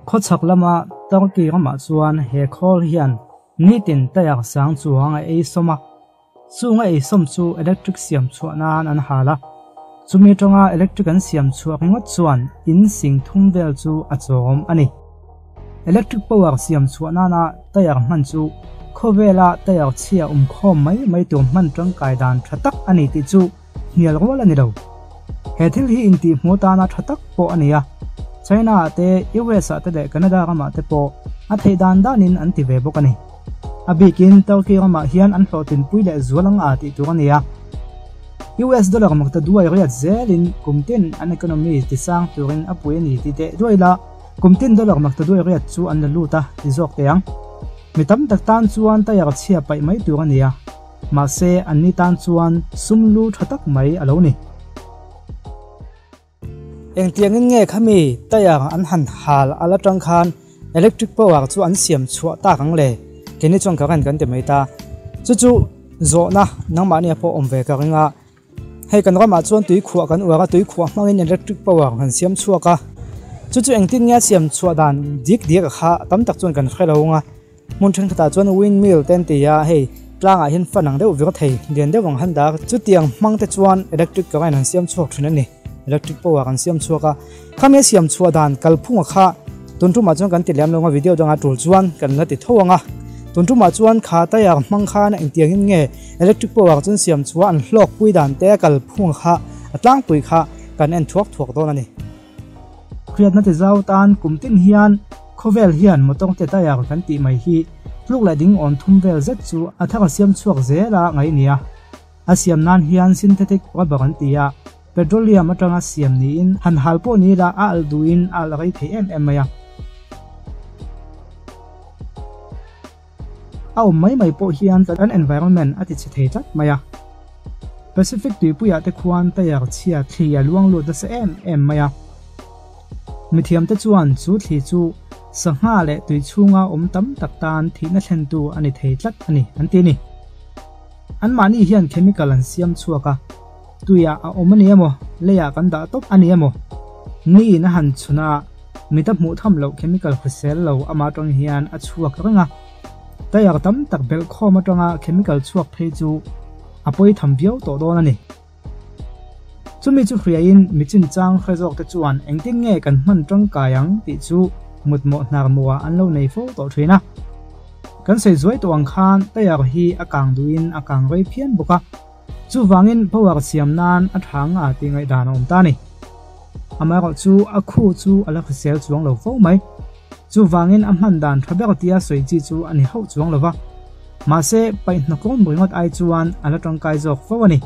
Khawchhak lama Turkey ramah chuan he khawl hian nitin tyre sang chuang a ei sawm a, chung a ei sawm chu electric siam chhuah nan an hal a, chumi atanga electric an siam chhuah ringawt chuan in sing thum vel chu a chawm a ni. Electric power siam chhuah nana tyre hman chu khawvela tyre chhia awm khawm mai mai tur hman tangkai dan tha tak a ni tih chu hnial rual a ni lo. He thil hi intihhmuh atana tha tak pawh a ni a, China ah te, US ah te leh Canada ramah te pawh a theih dan danin an ti ve bawk a ni. A bikin Turkey ramah hian an hlawhtlinpui leh zual ang a tih tur a ni a. US dollar makta duai riat zelin kum tin an economy tisang turin a pui a ni tih teh duai la, kum tin dollar makta duai riat chu an la lut a ti zawk teh ang. Mi tam tak tan chuan tayar chhia paih mai tur a ni a. Mahse, anni tan chuan sum lu tha tak mai a lo ni. Engtiangin nge khami tyre an han hal al atang khan electric power chu an siam chhuah tak ang le? Keini chuan current kan ti mai ta. Chu chu zawhna nangmahnia pawh awm ve ka ring a. Hei kan ramah chuan tui khuah kan uar a, tui khuah hmangin electric power kan siam chhuak a. Chu chu engtin nge a siam chhuah dan dik dik kha tam tak chuan kan hre lo ang a. Hmun thenkhatah chuan windmill te an ti a, hei tlangah hian fan ang deuh vir thei lian deuh ang han dah a, chutiang hmang te chuan electric current an siam chhuak thin a ni, electric power an siam chhuak a. Khami a siam chhuah dan kalphunga kha tun tumah chuan kan ti lem lo ang a, video dangah tul chuan kan la ti tho ang a. Tun tumah chuan kha tyre hmang khan engtiangin nge electric power chuan siam chhuah an hlawk pui dan te a kalphunga kha a tlangpui kha kan en thuak thuak dawn a ni. Hriatna ti zau tan kum tin hian khawvel hian motor te tyre kan tih mai hi tluk leh ding awn thum vel zet chu a thar a siam chhuak zel a ngaih nia. A siam nan hian synthetic rubber an ti a, petroleum atanga siam niin han hal pawh ni ila a alh duhin a alh rei thei em em mai a. A awm mai mai pawh hian kan environment a ti chhe thei tlat mai a. Pacific tuipuiah te khuan tyre chhia thli a luang lut nasa em em mai a. Mithiamte chuan chu thli chu sangha leh tui chhunga awm tam tak tan thihna thlentu a ni thei tlat a ni an ti a ni. Anmahni hian chemical an siam chhuak a, tuiah a awm a ni emaw, leiah kan dah tawp a ni emaw, niin a han chhun a, mita hmuh tham loh chemical hrisel lo ama atang hian a chhuak reng a. Tyre tam tak belh khawm atanga chemical chhuak phei chu a pawi tham viau tawh dawn a ni. Chumi chu hriain mi chinchang hre zawk te chuan engtin nge kan hman tangkai ang tih chu mutmawh hnar mawah an lo nei fo tawh thin a. Kan sawi zuai tawh ang khan tyre hi a kang duhin a kang rei phian bawk a, chuvangin power siam nan a tha nga tih ngaihdan a awm ta a ni. Amaherawh chu a khu chu a la hrisel chuang lo fo mai. Chuvangin a hman dan tha ber tia sawi chi chu a ni hauh chuang lo va. Mahse, paihhnawkawm ringawt ai chuan a la tangkai zawk fo a ni.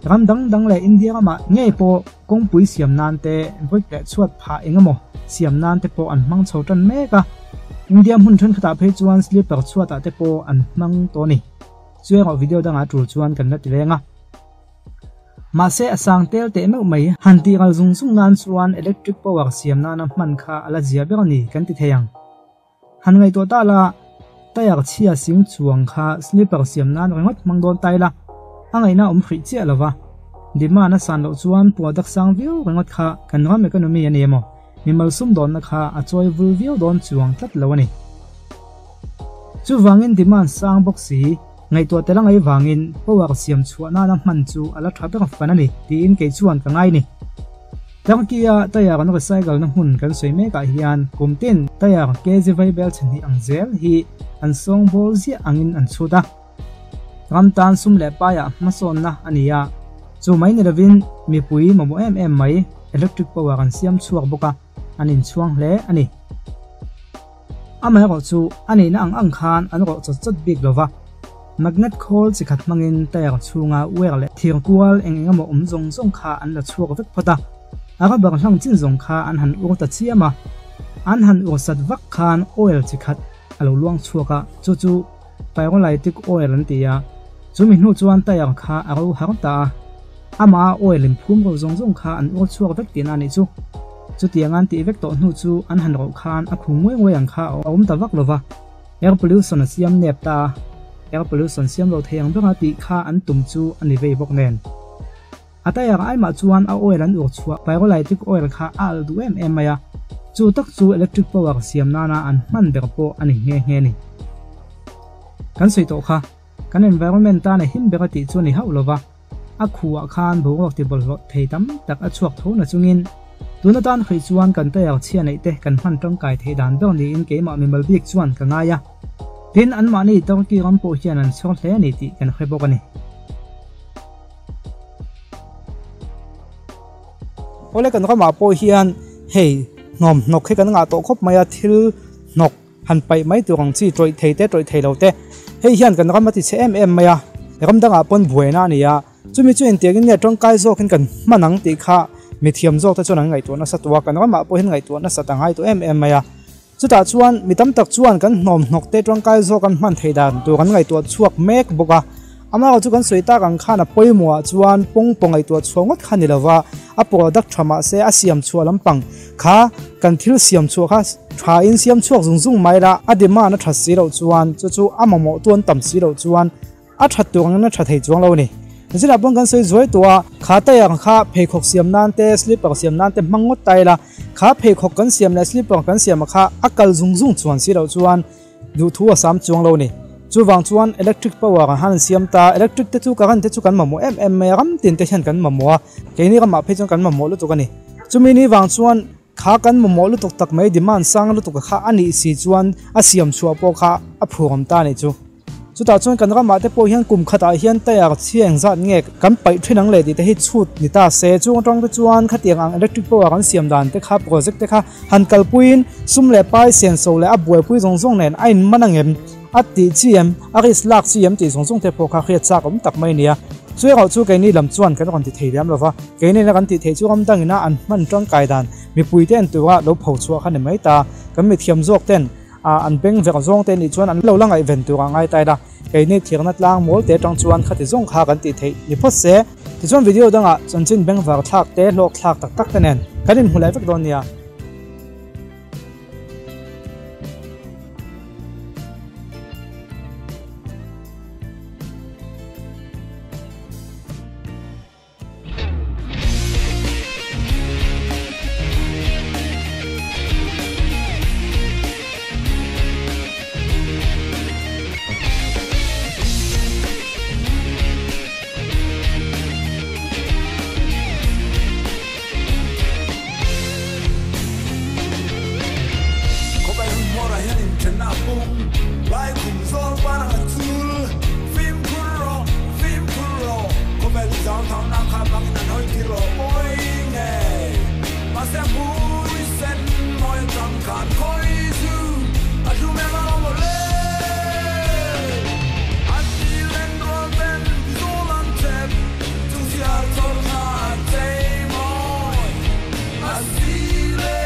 Ram dang dang leh India ramah ngei pawh kawngpui siam nan te, brick leh chhuat phah eng emaw siam nan te pawh an hmang chho tan mek a. India hmun thenkhatah phei chuan sleeper chhuatah te pawh an hmang tawh a ni. Chu erawh video dangah tul chuan kan la ti leng a. Mahse a sang tel teh meuh mai. Han tih ral zung zung nan chuan electric power siam nana hman kha a la zia ber a ni kan ti thei ang. Han ngaihtuah ta la, tyre chhia sing chuang kha slipper siam nan ringawt hmang dawn ta ila, a ngaihna awm hrih chiah lo va. Demand a san loh chuan product sang viau ringawt kha kan ram economy a ni emaw, mimal sumdawnna kha a chawi vul viau dawn chuang tlat lo a ni. Chuvangin demand sang bawk si, ngaihtuah tel a ngaih vangin power siam chhuah nana hman chu a la tha ber fan a ni tiin kei chuan ka ngai ni. Turkey-a tyre an recycle na hmun kan sawi mekah hian kum tin tyre kg vaibel chhe hnih ang zel hi an sawng bawl ziah angin an chhut a. Ram tan sum leh paiah hmasawnna a ni a, chu mai ni lovin mipui mamawh em em mai electric power an siam chhuak bawk a, an inchhuang hle a ni. Amaherawh chu a nihna ang ang khan an rawh chawt chawt bik lo va, magnet khawl chi khat hmangin tyre chhunga wire leh thir kual eng eng emaw awm zawng zawng kha an la chhuak vek phawt a, a rubber hlang chin zawng kha an han ur ta chiam a, an han ur sat vak khan oil chi khat a lo luang chhuak a, chu chu pyrolytic oil an ti a, chumi hnu chuan tyre kha a ro har ta a, amaha oil inphum ro zawng zawng kha an ur chhuak vek tihna a nih chu. Chutiang an tih vek tawh hnu chu an han roh khan a khu nguai nguai ang kha a awm ta vak lo va, air pollution a siam nep ta a, air pollution siam lo thei ang bera tih kha an tum chu a ni vei bawk nen. A tyre ai mah chuan a oil an ur chhuah pyrolytic oil kha a alh duh em em mai a. Chu tak chu electric power siam nana an hman ber pawh a ni nghe nghe a ni. Kan sawi tawh kha, kan environment tan a him ber a tih chu a ni hauh lova, a khuah khan boruak ti bawlhhlawh thei tam tak a chhuak tho na chungin tun atan hrih chuan kan tyre chhia neih te kan hman tangkai theih dan ber niin keimah mimal bik chuan ka ngai a. Tin, anmahni Turkey ram pawh hian an chhawr hle a ni tih kan hre bawk a ni. Awle kan ramah pawh hian hei hnawm hnawk hi kan ngah tawh khawp mai a, thil hnawk han paih mai tur ang chi tawih thei te tawih thei lo te hei hian kan ram a ti chhe em em mai a, ram dangah pawn buaina a ni a, chumi chu engtiangin nge tangkai zawkin kan hman ang tih kha mithiam zawk te chuan an ngaihtuah nasa tawh a, kan ramah pawh hian ngaihtuah nasat a ngai tawh em em mai a. Chutah chuan mi tam tak chuan kan hnawm hnawk te tangkai zawk an hman theih dan tur an ngaihtuah chhuak mek bawk a. Amaherawh chu kan sawi tak ang khan a pawimawhah chuan pawngpaw ngaihtuah chhuah ngawt kha ni lova, a product tha mahse a siam chhuah lampang kha kan thil siam chhuah kha tha in siam chhuak zung zung mai la, a demand a tha si loh chuan chu chu a mamawh tu an tam si loh chuan A that tur angin a tha thei chuang lo a ni. Zirah pawn kan sawi zuai tawh a, kha tyre kha pheikhawk siam nan te, slipper siam nan te hmang ngawt ta ila, kha pheikhawk kan siam leh slipper kan siam a kha a kal zung zung chuan si loh chuan duhthu a sam chuang lo a ni. Chuvang chuan electric power ang han siam ta, electric te chu current te chu kan mamawh em em mai a, ram tin te hian kan mamawh a, keini ramah phei chuan kan mamawh lutuk a ni. Chumi ni vang chuan kha kan mamawh lutuk tak mai demand sang lutuk a kha a nih si chuan a siam chhuah pawh kha a phuram ta a nih chu. Chutah chuan kan ramah te pawh hian kum khatah hian tyre chhia engzat nge kan paih thin ang leh tih te hi chhut ni ta se. Chung atang te chuan khatiang ang electric power kan siam dan te kha project te kha han kalpuiin sum leh pai senso leh a buaipui zawng zawng nen a inman angem a tih chi em a risk lak chi em tih zawng zawng te pawh kha hriat chak awm tak mai a ni a. Chu erawh chu keini lam chuan kan rawn ti thei lem lova, keini ina kan tih theih chu ram dangina an hman tangkai dan mipui te en tura lo pho chhuah kha ni mai ta. Kan mithiam zawk ten Ah an beng vek zawng te nih chuan an lo la ngaihven tur a ngai ta ila, keini thirna tlang mawl te atang chuan khati zawng kha kan tih theih ni phawt se. Tichuan video dangah chanchin bengvar thlak te hlawk thlak tak tak te nen kan inhmu leh vek dawn nia. Khawvel hun hmawrah hian inthenna a pung lai khum zawl pan ang a chul fimkhur rawh fimkhur rawh khawvel hi zau thau nak kha bangin an hawi thil rawh pawi ngei mahse a hmui sen mawi atang khan khawi chu a hlum em a awm le an ti len rual ten ti zawl an chep chung siar chawr hna chei mawi a si le.